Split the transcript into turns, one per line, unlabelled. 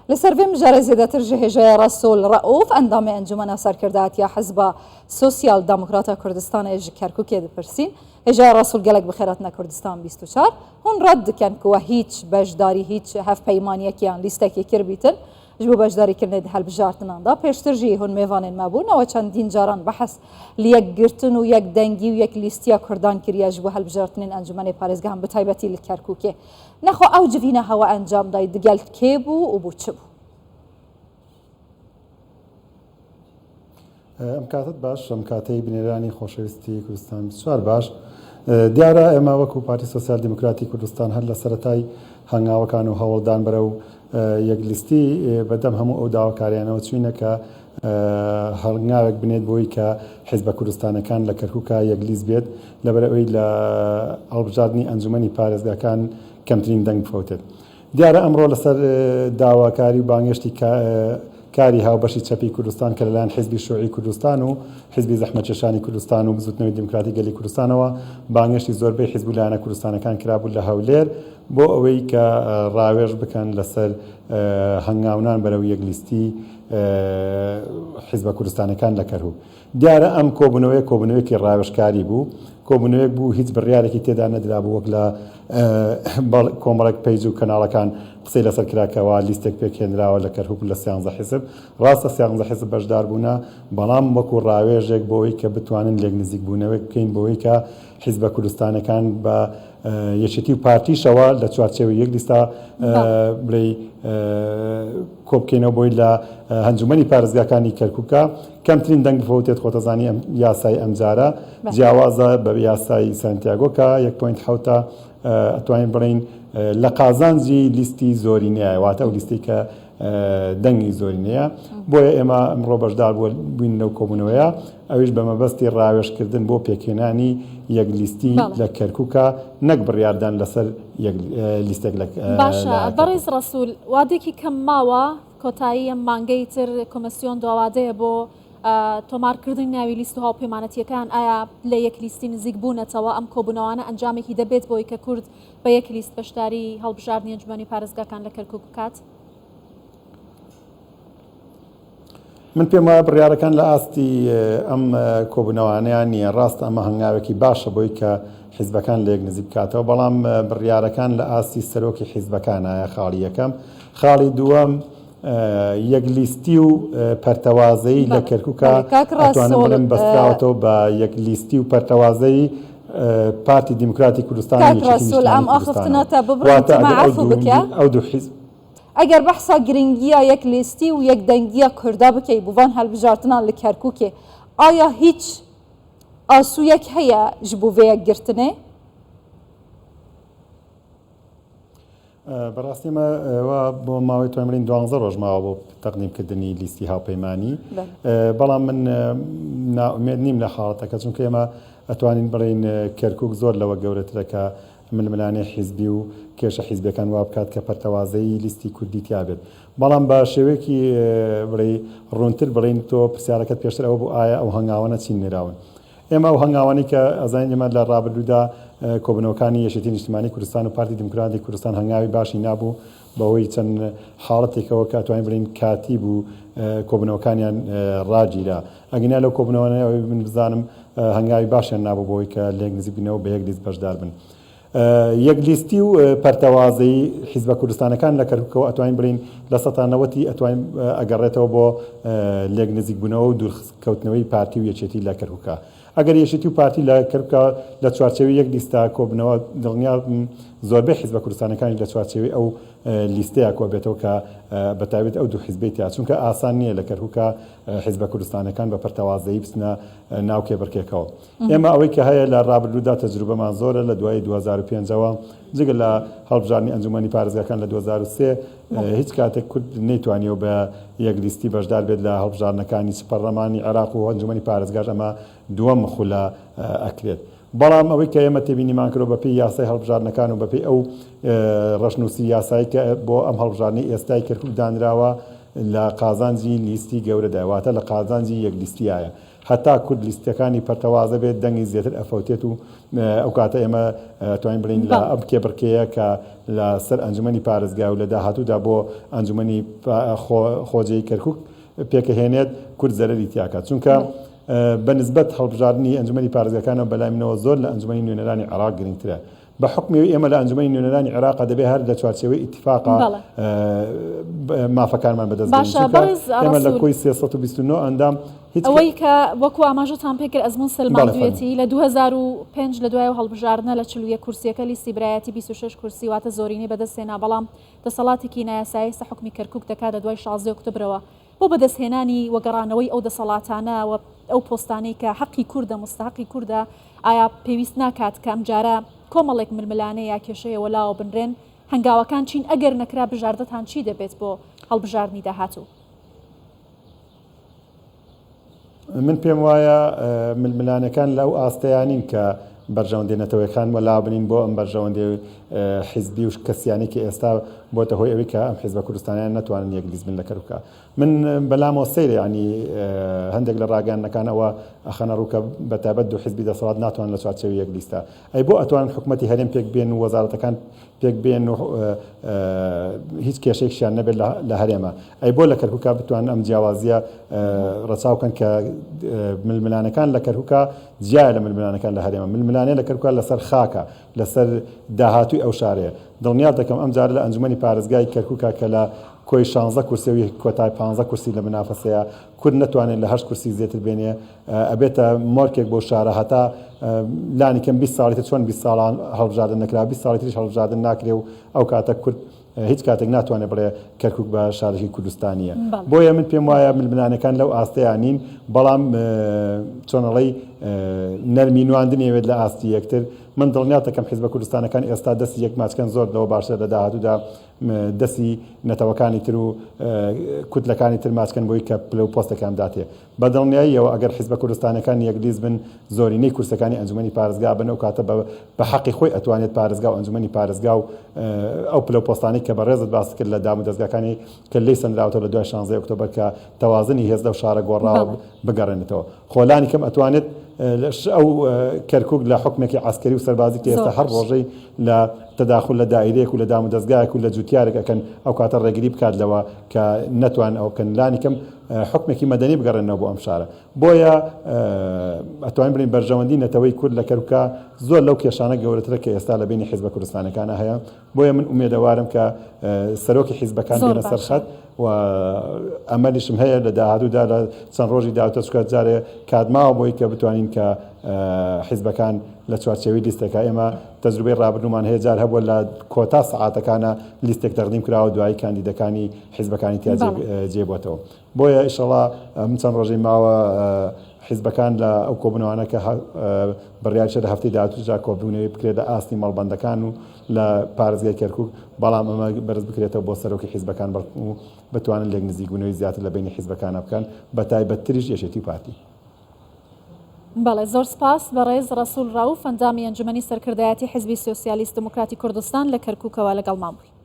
Li ser vê mijarê zêdetir ji hêjaya Resûl Reûf, endamê Encûmena Serkirdayetiya Hizba Sosyal Demokrata Kurdistanê ji Kerkûkê dipirsîn. Hêjaya Resûl gelek bi xêr hatine Kurdistan 24. Hûn red dikin ku we hîç beşdarî hîç hevpeymaniyekê yan lîstekê kiribîtin ji bo beşdarîkirinê di hilbijartinan de. Pêştir jî hûn mêvanên me bûn. We çendîn caran behs li yekgirtin û yekdengî û yeklîstiya Kurdan kiriye ji bo hilbijartinên Encûmenê Parêzgehan bi taybetî li Kerkûkê. Nexwe ew civîna hewa encam dayî digel kê bû û bû çi bû?
ئەم کاتت باش ئەم کاتەی بینەرانی خۆشەویستی کوردستان 24 باش دیارە ئێمە وەکو پارتی سۆسیال دیموکراتی کوردستان هەر لە سەرەتای هەنگاوەکان و هەوڵدان بەرەو یەکلیستی بەدەم هەموو ئەو داواکاریانەوە چوینە کە هەنگاوێک بنێت بۆی کە حیزبە کوردستانەکان لە کەرکوکا یەکلیست بێت لەبەرئەوەی لە هەڵبژاردنی ئەنجومەنی پارێزگاکان کەمترین دەنگ بفەوتێت. دیارە ئەمڕۆ لەسەر داواکاری و بانگێشتی کاری هاوبەشی چەپی کوردستان کە لەلایەن حیزبی شوعی کوردستان و حیزبی زەحمەتکێشانی کوردستان و بزوتنەوەی دیموکراتی گەلی کوردستانەوە بانگێشتی زۆربەی حیزب و لایەنە کوردستانەکان کرابوو لە هەولێر بۆ ئەوەی کە ڕاوێژ بکەن لەسەر هەنگاونان بەرەو یەک لیستی حیزبە کوردستانەکان لە کەرکوک. دیارە ئەم کۆبوونەوەیە کۆبوونەوەیەکی ڕاوێژکاری بوو، کۆبوونەوەیەک بوو هیچ بڕیارێکی تێدا نەدرابوو وەک لە کۆمەڵێک پەیج و کەناڵەکان قسەی لەسەر کرا کەوا لیستێک پێکهێنراوە لە کەرکوک لە سیانزە حیزب. ڕاستە سیانزە حیزب بەشدار بوونە، بەڵام وەکو ڕاوێژێک بۆ ئەوەی کە بتوانن لێکنزیکبوونەوەیەک بکەین بۆ ئەوەی کە حیزبە کوردستانەکان بە یەکێتی و پارتیشەوە لە چوارچێوەی یەک لیستا بڵێی کۆبکەینەوە بۆی لە هەنجومەنی پارێزگاکانی کەرکوکە کەمترین دەنگ بفەوتێت خۆتەزانی ئەم یاسای ئەمجارە جیاوازە بە یاسای سانتیاگۆ کە 1.7 ئەتوانین بڵین لە قازانجی لیستی زۆرینەیە واتە ئەو لیستی کە دەنگی زۆرینەیە بۆیە ئێمە ئەمڕۆ بەشدار بووین لەو کۆبوونەوەیە ئەویش بە مەبەستی ڕاوێژکردن بۆ پێکهێنانی یەک لیستی لە کەرکوکە نەک بڕیاردان لەسەر یەک لیستێک لە
باشە بەڕێز ڕەسول وادێکی کەم ماوە کۆتایی ئەم مانگەی تر کۆمسیۆن دواوادەیە بۆ تۆمارکردنی ناوی لیست و هاوپەیمانەتیەکان ئایا لە یەک لیستی نزیک بوونەتەوە ئەم کۆبوونەوانە ئەنجامێکی دەبێت بۆی کە کورد بە یەک لیست بەشداری هەڵبژاردنی ئەنجومەنی پارێزگاکان لە کەرکوک بکات؟
من پێم وایە بڕیارەکان لە ئاستی ئەم کۆبوونەوانەیان نییە ڕاستە ئەمە هەنگاوێکی باشە بۆی کە حیزبەکان لە یەک نزیک بکاتەوە بەڵام بڕیارەکان لە ئاستی سەرۆکی حیزبەکانایە خاڵی یەکەم خاڵی دووەم یەک لیستی و پەرتەوازەیی لە کەرکووکە ئەتوانم بڵێم بەستراوەتەوە بە یەک لیستی و پەرتەوازەیی پارتی دیموکراتی کوردستان و یەکێتی نیشتمانی کوردستانەوە واتە ئەگەر ئەو دوو حیزب
ئەگەر بەحسا گرنگییا یەک لیستی و یەک دەنگییا کوردا بکەی بو ڤان هەلبژارتنان لە کەرکوکێ ئایا هیچ ئاسویەک هەیە ژ بو ڤێ یەکگرتنێ؟
بەڕاستی ئەمە وا بۆ ماوەی توانین بڵێین دوانزە ڕۆژ ماوە بۆ تەقدیمکردنی لیستی هاوپەیمانی بەڵام من نائومێد نیم لە حاڵەتەکە چونکە ئێمە ئەتوانین بڵێین کەرکک زۆر لەوە گەورەترە کە ململانێ حیزبی و کێشە حیزبیەکان وا بکات کە پەرتەوازەیی لیستی کوردی تیا بێت بەڵام بە شێوەیەکی بڵێی ڕوونتر بڵێین تۆ پرسیارەکەت پێشتر ئەوە بوو ئایا ئەو هەنگاوانە چین نراون ئێمە ئەو هەنگاوانەی کە ئەزانین ئێمە لە ڕابردوودا کۆبوونەوەکانی یەکێتی نیشتمانی کوردستان و پارتی دیموکراتی کوردستان هەنگاوی باشی نابوو بەهۆی چەند حاڵەتێکەوە کە ئەتوانین بڵێین کاتی بوو کۆبوونەوەکانیان ڕاگیرا ئەگینا لەو کۆبوونەوانەی ئەوەی من بزانم هەنگاوی باشیان نابوو بۆی کە لێک نزیک بنەوە بە یەک لیست بەشدار بن. یەک لیستی و پەرتەوازەیی حیزبە کوردستانەکان لە کەرکوکەوە ئەتوانین بڵێین لە سەتا نەوەتی ئەتوانین ئەگەڕێتەوە بۆ لێک نزیک بوونەوە و دوورکەوتنەوەی پارتی و یەکێتی لە کەرکوکا. ئەگەر یەکێتی و پارتی لە کەرکوکا لە چوارچێوەی یەک لیستا کۆبنەوە دڵنیابم زۆربەی حیزبە کوردستانەکانیش لە چوارچێوەی ئەو لیستەیا کۆبێتەوە کە بەتایبەت ئەو دوو حیزبەی تیا چونکە ئاسان نییە لە کەرکوکا حیزبە کوردستانەکان بە پەرتەوازەیی بچنە ناو کێبڕکێکەوە. ئێمە ئەوەی کە هەیە لە ڕابردوودا تەجروبەمان زۆرە لە دوای 2005 ەوە جگە لە هەڵبژاردنی ئەنجومەنی پارێزگاکان لە 2003 هیچ کاتێک کورد نەیتوانیەوە بە یەک لیستی بەشدار بێت لە هەڵبژاردنەکانی چ پەرلەمانی عێراق و ئەنجومەنی پارێزگاش ئەمە دووەم خولە ئەکرێت. بەڵام ئەوەی کە ئێمە تێبینیمان کردوە بەپێی یاسای هەڵبژاردنەکان و بەپێی ئەو ڕەشنووسی یاسایی کە بۆ ئەم هەڵبژاردنەی ئێستای کەرکوک دانراوە. لە قازانجی لیستی گەورەدایە واتە لە قازانجی یەک لیستیایە هەتا کورد لیستەکانی پەرتەوازە بێت دەنگی زیاتر ئەفەوتێت و ئەو کاتە ئێمە توانین بڵێین لە ئەم کێبڕکێیە کە لە سەر ئەنجومەنی پارێزگا و لە داهاتوودا بۆ ئەنجومەنی خۆجێی کەرکوک پێکەهێنێت کورد زەرەری تیاکات چونکە بە نسبەت هەڵبژاردنی ئەنجومەنی پارێزگاکانەوە بەلای منەوە زۆر لە ئەنجومەنی نوێنەرانی عێراق گرنگترە بە حوکمی ئەوەی ئێمە لە ئەنجومەنی نوێنەرانی عێراقا دەبێ هەر لە چوارچێوەی ئیتیفاقا مافەکانمان بەدەست بێنین
باشە
چونکە
بەڕێز
ئێمە لە
ڕەسوول
کۆی 329 ئەندام هیچ کە
ئەوەی کە وەکو ئاماژەتان پێکرد ئەزموون
بەڵێ فەرموو.
سەلماندویەتی لە 2005 لە دوای ئەو هەڵبژاردنە لە 41 کورسیەکە لیستی برایەتی 26 کورسی واتە زۆرینەی بەدەست هێنا بەڵام دەسەڵاتێکی نایاسایی ئێستا حوکمی کەرکوک دەکات لە دوای 16 ئۆکتۆبرەوە بۆ بەدەستهێنانی و گەڕانەوەی ئەو دەسەڵاتانە و ئەو پۆستانەی کە حەقی کوردە، موستەهەقی کوردە، ئایا پێویست ناکات کە ئەمجارە کۆمەڵێک ململانێ یا کێشەیە وەلاوە بنرێن؟ هەنگاوەکان چین؟ ئەگەر نەکرا بژاردەتان چی دەبێت بۆ هەڵبژاردنی داهاتوو؟
من پێم وایە ململانێکان لەو ئاستەیا نین کە بەرژەوەندیە نەتەوەیەکان وەلا بنین بۆ ئەم بەرژەوەندی حیزبی و کەسیانەی کە ئێستا بۆتە هۆی ئەوەی کە ئەم حیزبە کوردستانیان نەتوانن یەک لیست بن لە کەرکوکا من بەلامەوە سەیرە یعنی هەندێک لە ڕاگەیاندنەکان ئەوە ئەخەنە ڕوو کە بەتایبەت دوو حیزبی دەسەڵات ناتوانن لە چوارچێوەی یەک لیستە ئەی بۆ ئەتوانن حکومەتی هەرێم پێک بێن و وەزارەتەکان پێک بێن و هیچ کێشەیەکشیان نەبێت لە هەرێمە ئەی بۆ لە کەرکوکا بتوانن ئەم جیاوازیە ڕەچاو بکەن کە ململانەکان لە کەرکوکا جیایە لە ململانەکان لە هەرێمە ململانێ لە کەرکوکا لەسەر خاکە لەسەر داهاتووی ئەو شارەیە دڵنیات دەکەم ئەم جارە لە ئەنجومەنی پارێزگای کەرکوکا کە لە کۆی شانزە کورسی و کۆتای پانزە کورسی لە منافەسەیە کورد نەتوانێت لە هەشت کورسی زیاتر بێنێ ئەبێتە مۆرکێک بۆ شارە هەتا لانی کەم 20 ساڵی تر چۆن 20 ساڵان هەڵبژاردن نەکرا 20 ساڵی تریش هەڵبژاردن ناکرێ و ئەو کاتە کورد هیچ کاتێک ناتوانێت بڵێ کەرکک بە شارێکی کوردستانیە بۆیە من پێم وایە ململانەکان لەو ئاستەیان نین بەڵام چۆنەڵی نەرمی نواندنیەوێت لە ئاستی یەکتر من دڵنیاتەکەم حیزبە کوردستانەکان ئێستا دەستی یەک ماچکەن زۆر لەوە باشتر لە داهاتوودا دەستی نەتەوەکانی تر و کوتلەکانی تر ماچکەن بۆی کە پلە و پۆستەکان بداتێ. بە دڵنیاییەوە ئەگەر حیزبە کوردستانیەکان یەک لیست بن زۆرینەی کورسەکانی ئەنجومەنی پارێزگا بن ئەو کاتە بە حەقی خۆی ئەتوانێت پارێزگا و ئەنجومەنی پارێزگا و ئەو پلە و پۆستانەی کە بەڕێزت باست کرد لە دام و دەزگاکانی کە لێی سەندراوەتەوە لە دوای شانزەی ئۆکتۆبەر کە تەوازنی هێز لەو شارە گۆڕاوە بگەڕێنێتەوە. خۆ لانی کەم ئەتوانێت ئەو کەرکوک لە حوکمێکی عەسکەری و سەربازی کە ئێستا هەر ڕۆژەی لە تەداخول لە دائیرەیەک و لە دامودەزگایەک و لە جوتیارێک ئەکەن ئەو کاتە ڕێگری بکات لەوە کە نەتوانن ئەوە بکەن لانی کەم حوکمێکی مەدەنی بگەڕێننەوە بۆ ئەم شارە بۆیە ئەتوانین بڵێین بەرژەوەندی نەتەوەی کورد لە کەرکوکا زۆر لەو کێشانە گەورەترە کە ئێستا لە بەینی حیزبە کوردستانەکانا هەیە بۆیە من ئومێدەوارم کە سەرۆکی حیزبەکان
زۆر
بێنە سەر
باشە.
خەت و ئەمەلیشم هەیە لە داهاتوودا لە چەند ڕۆژی داهاتوو چونکە جارێ کات ماوە بۆی کە بتوانین کە حیزبەکان لە چوارچێوەی لیستێکا ئێمە تەجروبەی ڕابردوومان هەیە جار هەبووە لە کۆتا سەعاتەکانە لیستێک تەقدیم کراوە دوایی کاندیدەکانی حیزبەکانی تیا جێ بۆتەوە بۆیە ئیشەڵا من چەند ڕۆژەی ماوە حیزبەکان لە ئەو کۆبوونەوانە کە بڕیاریشە لە هەفتەی داهاتووشدا کۆبوونەوەی بکرێت لە ئاستی مەڵبەندەکان و لە پارێزگای کەرکوک، بەڵام ئەمە بەرز بکرێتەوە بۆ سەرۆکی حیزبەکان بەڵکو بتوانن لێکنزیکبوونەوەی زیاتر لە بەینی حیزبەکانا بکەن بەتایبەتتریش یەکێتی و پارتی.
بەڵێ زۆر سپاس بەڕێز ڕەسوول ڕەئوف ئەندامی ئەنجومەنی سەرکردایەتی حیزبی سۆسیالیست دموکراتی کوردستان لە کەرکوکەوە لەگەڵمان بووی.